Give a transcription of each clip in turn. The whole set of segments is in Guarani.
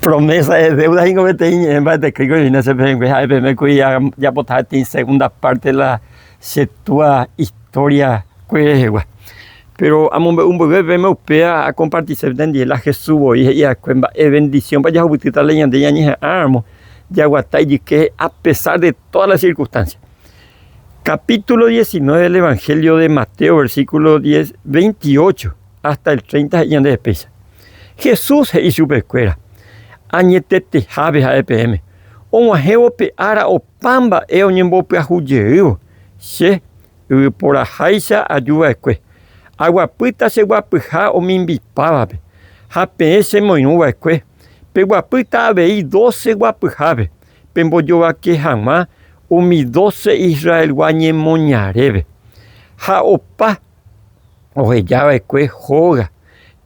Promesa es deuda ningo peteĩ ñe'ẽ mba'etekýi hína che pehẽngue ha'e peẽme kuri ajapotaha peteĩ segunda parte la che túa historia kue rehegua. Péro amombe'u mboyve peẽme upéva akompartise penendive la Jesús voi he'i va'ekue mba'e vendisiónpa jahupytýta la ñande ñañeha'ãramo jaguata ijyke a pesar de todas las circunstancias. Capítulo 19 del Evangelio de Mateo, versículo 10, 28 hasta el 30 he'i ñandéve péicha. Jesús he'i chupekuéra, Añetetehápe ha'e peẽme, og̃uahẽvo pe ára opa mba'e oñembopyahu jeývo, che, yvyporaháicha aju va'ekue, aguapýta che guapyha omimbipávape, ha peẽ chemoirũ va'ekue, peguapýta avei dóse guapyhápe, pembojovake hag̃ua umi dóse Israelgua ñemoñarépe. Ha opa oheja va'ekue hóga,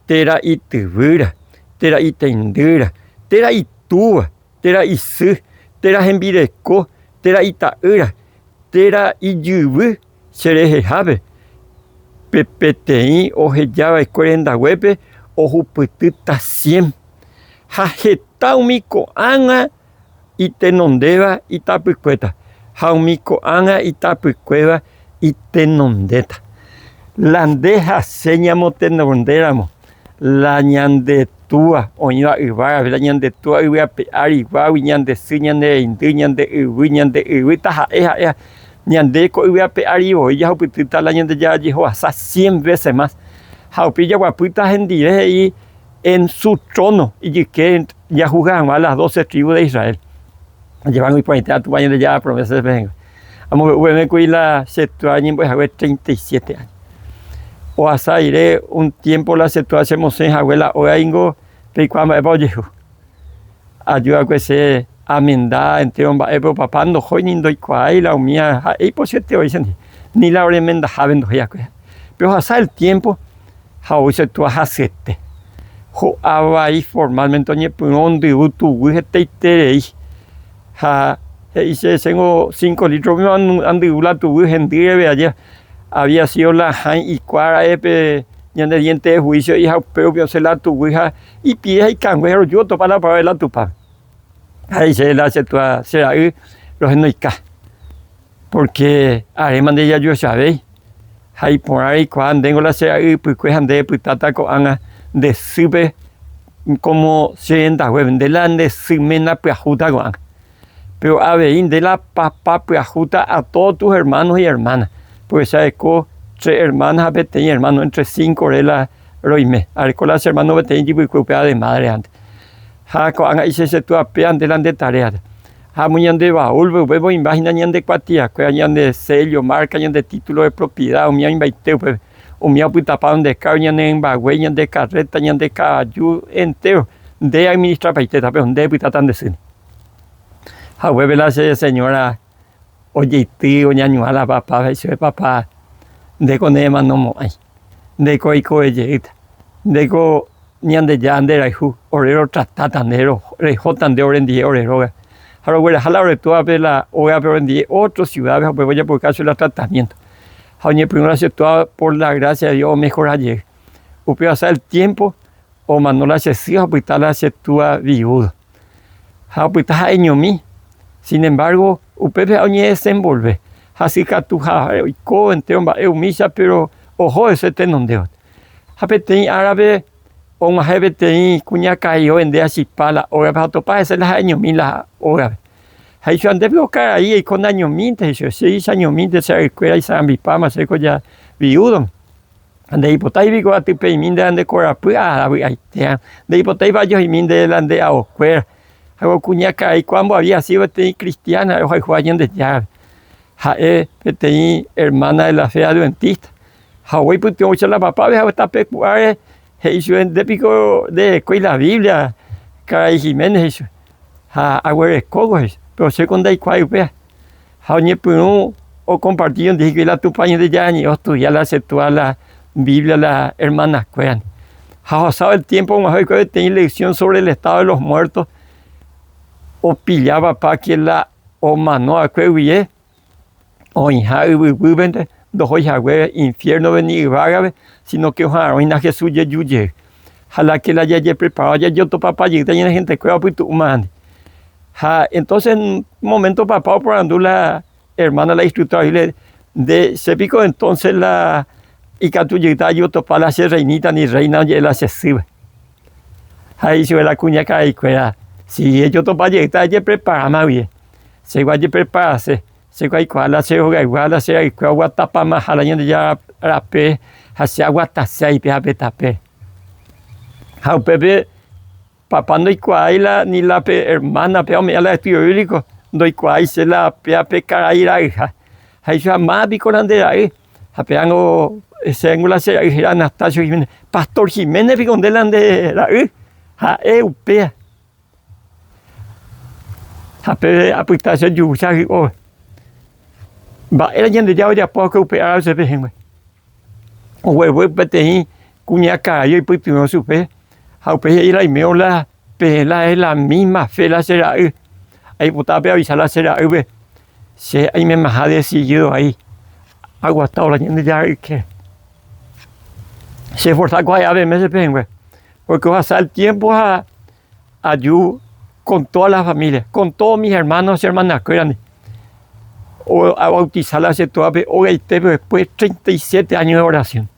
térã ityvýra, térã iteindýra, térã itúva, térã isy, térã hembireko, térã ita'ýra, térã ijyvy che rehehápe, pe peteĩ oheja va'ekue rendaguépe ohupytýta cien. Ha heta umi ko'ág̃a itenondéva itapykuéta, ha umi ko'ág̃a itapykuéva itenondéta. La nde ha che ñamotenondéramo la ñande Túa oĩva yvágape, la ñande Túa yvy ape áriguágui, ñande sy, ñane reindy, ñande yvy, ñande yvy, taha'e ha'éva, ñande ko yvy ape ári voi jahupytýta la Ñandejára jehovasa cien vése mas. Ha upéi jaguapýta hendive he'i en su trono ijyke jahusga hag̃ua las doce tribus de Israel. Ajépa iporãite Tupã Ñandejára promesa che pehẽngue. Amombe'u peẽme kuri la che túa añembo'e hague 37 años. Ohasa rire un tiempo la che túa chemosẽ hague la óga ningo peikuaa mba'épa ojehu. Aju va'ekue che amenda entéro mba'épe opapa ndohói ni ndoikuaái la umía ha'e ipochyete voi chendive ni la oremendahápe ndohói va'ekue. Péro ohasa el tiempo ha ou che túa hasyete. Ho'a vai formalmente oñepyrũ ondyvu tuguy hetaiterei ha he'i che chéngo cinco litro andyvu la tuguy hendy reve aje había sido la hãi ikua ra'e pe ñande diente de juicio ha upérupi osẽ la tuguy ha ipire ha ikangue ha roju otopa la opavave la Tupãme. Ha he'i chéve la che túa che ra'y rohenoika. Pórke aréma ndejajoechavéi, ha iporã reikuaa ndéngo la che ra'y ypykue ha nde epytáta ko'ág̃a nde sýpe kómo che rendaguépe, nde la nde sy ména pyahúta ko'ág̃a. Péro avei nde la papa pyahúta a tódo tus ermáno ha ermána, pórke che areko tres ermána ha peteĩ ermáno, éntre cinco ore la roime. Areko la che ermáno peteĩ ijypykue upéva de mádre ánte. Ha ko'ág̃a iche che túa péa nde la nde taréata. Ha amo ñande baúlpe upépe oĩmba hína ñande kuatiakuéra, ñande séllo, márka, ñande título de propieda, umíva oĩmbaite upépe. Umíva opytapa nde kárro, ñane rymbaguéi, ñande karréta, ñande kavaju, entéro nde eadministrapaitéta, péro nde epytáta nde sýndi. Ha upépe la che señóra ojeity oñañuã la papápe, he'i chupe, Papa, ndéko neremanomo'ãi, ndéko oikove jeýta, ndéko Ñandejára nderayhu, ore rotratáta nde, rehóta nde orendie ore rógape. Ha rogueraha la ore túape la ógape orendie ótro siudápe ha upépe ojapoka chupe la tratamiénto. Ha oñepyrũ la che túa por la grásia de Dios omehora jey. Upe ohasa el tiémpo omano la che sy ha opyta la che túa viúdo. Ha opyta ha'eñomi, sin embargo upépe oñedesenvolve, hasykatu ha oiko entéro mba'e umícha péro oho hese tenondéva. Ha peteĩ árape og̃uahẽ peteĩ kuñakarai ovende achipa la ógape ha otopa hese la ha'eñomi la ógape. Ha he'i chupe, Ndépe ko karai eiko nañomínte, he'i chupe, chéicha añomínte che ra'ykuéra isarambipáma chéko ja viúdoma. Ha ndeipotái piko atypeimi nde la nde korapy? Ah, avy'aitéva. Ndeipotáipa ajohimi nde la nde aokuéra. Ha ko kuñakarai kua mboavy asy peteĩ kristiána ohayhúva Ñandejárape. Ha'e peteĩ ermána de la fe adventista. Ha oguéi pytyvõicha la papápe ha tape ku'áre he'i chupe, Nde piko nderekói la Biblia, karai Jiménez, he'i chupe. Ha aguerekóko, he'i chupe, péro chéko ndaikuaái upéva. Ha oñepyrũ okomparti ondi hikuái la Tupã Ñandejára Ñe'ẽ ostudia la che túa la Biblia la ermanakuérandi. Ha ohasávo el tiémpo og̃uahẽ hikuái peteĩ leksión sóvre el estádo de los muérto opillávapa ke la omano va'ekue guive oĩha yvyguýpente ndohói hague infiérnope ni yvágape, síno ke oha'arõ hína Jesús jeju jey. Ha la ke la jajeprepara jajotopapa jeýta ñane hentekuéra opytu'úmandi. Ha entonces en momento papa oporandu la hermana la instructora he'íle, Nde che piko entonces la ikatu jeýta ajotopa la che reinita ni reina oje'e la che sýpe. Ha he'i chupe la kuñakaraikuéra, Si ejotopa jeýta ejepreparáma guive. Chéko ajepreparase, chéko aikuaa la che rogaygua, la che ra'ykuéra oguatapamaha la Ñandejára rape ha che aguatase aipe'a pe tape. Ha upépe Papa ndoikuaái la ni la pe hermana pe ome'ẽ la estudio bíblico, ndoikuaái che la péa pe karai ra'yha. Ha he'i chupe, máva piko la nde ra'y? Ha péango chéngo la che ra'y héra Anastasio Jiménez. Pastor Jiménez piko nde la nde ra'y? Ha'e upéa. Ha pe apyta che juru che ahy'óva. Mba'éra Ñandejára ojapo va'ekue upe ára che pehẽngue? Ogueru peteĩ kuñakarai oipytyvõ chupe ha upéi he'i la iméo la peẽ la es la misma fe la che ra'y. Aipota peavisa la che ra'ýpe che aimemaha decidido ai aguatávo la Ñandejára ykére. Che esforza ko ha'e aveme che pehẽngue porque ohasa el tiempo ha aju con toda la familia, con todos mis hermanos ha hermanakuérandi. Abautisa la che túape ogaitépe después 37 años de oración.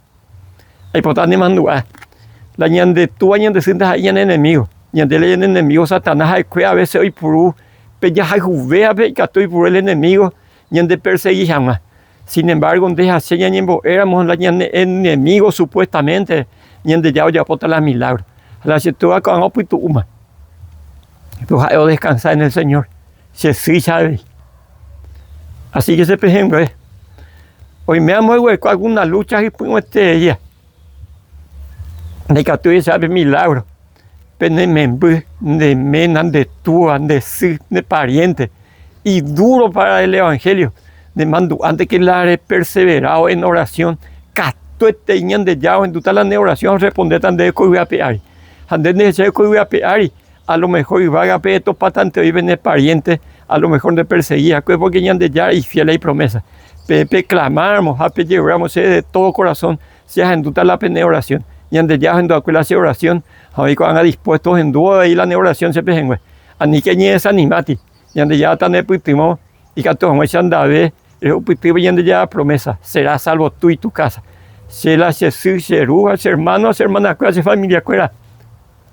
Aipota nemandu'a, la ñande túa ñande sy ndaha'éi ñane enemigo, ñande la ñane enemigo Satanás ha'ekue a veces oipuru pe jahayhuvévape ikatu oipuru el enemigo ñande persegui hag̃ua. Sin embargo, nde ha che ñañembo'éramo la ñane enemigo supuestamente Ñandejára ojapóta la milagro. Ha la che túa ko'ág̃a opytu'úma. Péro ha'e odeskansa en el Señor, che sýicha avei. Así que che pehẽngue, oime amo eguereko alguna lucha hypy'ũetereía, ndaikatúi ehecha pe milagro, pene memby, nde ména, nde túa, nde sy, nde pariente, iduro para el evangelio, nemandu'ánte que la reperseverado en oración, katuete Ñandejára ohendúta la ne oración ha orrespondéta ndéve ko yvy ape ári. Ha nde ndehecháiva ko yvy ape ári, a lo mejor yvágape etopátante oĩve ne pariente, a lo mejor ndepersegi va'ekue porque Ñandejára ifiel a ipromesa. Peẽ peklamáramo ha pejeruráramo chéve de todo corazón, che ahendúta la pene oración. Ñandejára ohendu va'ekue la che oración ha oĩ ko'ág̃a dispuesto ohendúvo avei la ne oración che pehẽngue. Aníke eñedesanimátei, Ñandejára tanepytyvõ ikatu hag̃uáicha ndave rehupytýpe Ñandejára promesa, Serás salvo tú y tu casa. Che la che sy, che ru ha che hermano ha che hermanakuéra, che familiakuéra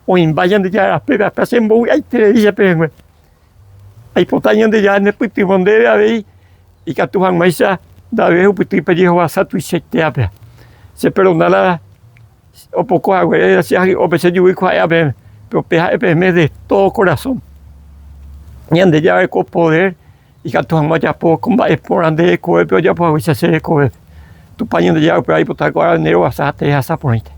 oĩmba Ñandejára rapépe ha chembovy'aiterei che pehẽngue. Aipota Ñandejára nepytyvõ ndéve avei ikatu hag̃uáicha ndave ehupyty pe jehovasa tuichaitévape. Cheperdona la opoko haguére che ahy'ópe che juvy kuae peẽme, péro pe ha'e peẽme de todo corazón. Ñandejára oreko poder ikatu hag̃ua ojapo ko mba'e porã nde rekovépe ojapo haguéicha che rekovépe. Tupã Ñandejára upéva oipota ko ára nde rovasa ha terehasa porãite.